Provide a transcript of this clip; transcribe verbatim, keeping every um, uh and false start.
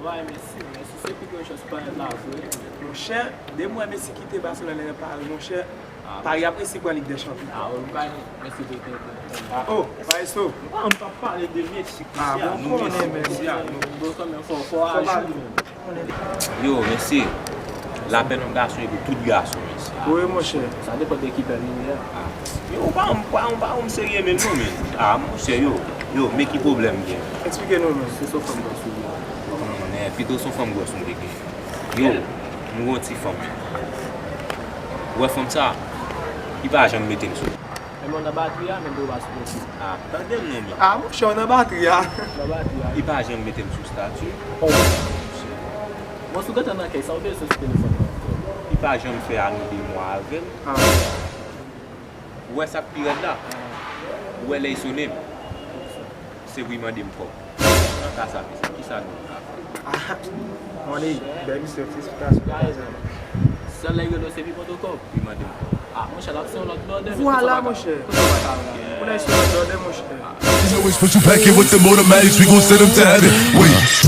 Bay Messi, Messi se pi gwo chans pa la vre. Monchè, depi m wè Messi kite Barcelone nan Paris, monchè, Paris ap resi pran Ligue des Champions. Ah, ou bay Messi de tenten. Oh, Maestro. M pa, m pa pale de Messi, ah, Cristiano, bon, konnen Messi, men Cristiano. Bon, kanmenm, fò, fò aji. Yo, mesye, lapèn yon gason e pou tout gason, mesye. Wi, monchè. Sa depann de ki pèn ou ye a. Yo, ou pa, ou pa, ou pa, ou serye menm non, men. Ah, monchè, yo, yo, men ki pwoblèm gen. Eksplike nou, non. Se sou fanm gòs ou ye. Non, non, pito sou fanm gòs ou te gen. Yo, m gon ti fanm. Ou wè fanm sa, li pa janm mete m sou. Men mwen nan batri a, men dwe pa sou pwofil. Ah, tande m non, men. Ah, monchè, w nan batri a. Nan batri a. Li pa janm mete m sou stati. Oh. Mwen sou gentan nan kèy, sa w bezwen sou telefòn nan ankò? Li pa janm fè ane de mwa avè m. Ah. Ou wè sa k pi rèd la? Ou wè lè l sonnen m? Se pou l mande m kòb. Nan ka sa, mesye, kisa nou ka fè? Ah, money, bèl misye, felisitasyon. Sèl lè yo se pi poto kòb. Li mande m kòb. Ah, monchè, l ap se yon lòt blòdè, men vwala, monchè. Kote w pa ka wè? Pou lè se yon lòt blòdè, monchè. You know it's put you back in with the motor mags, we gon send them to heaven. Wait.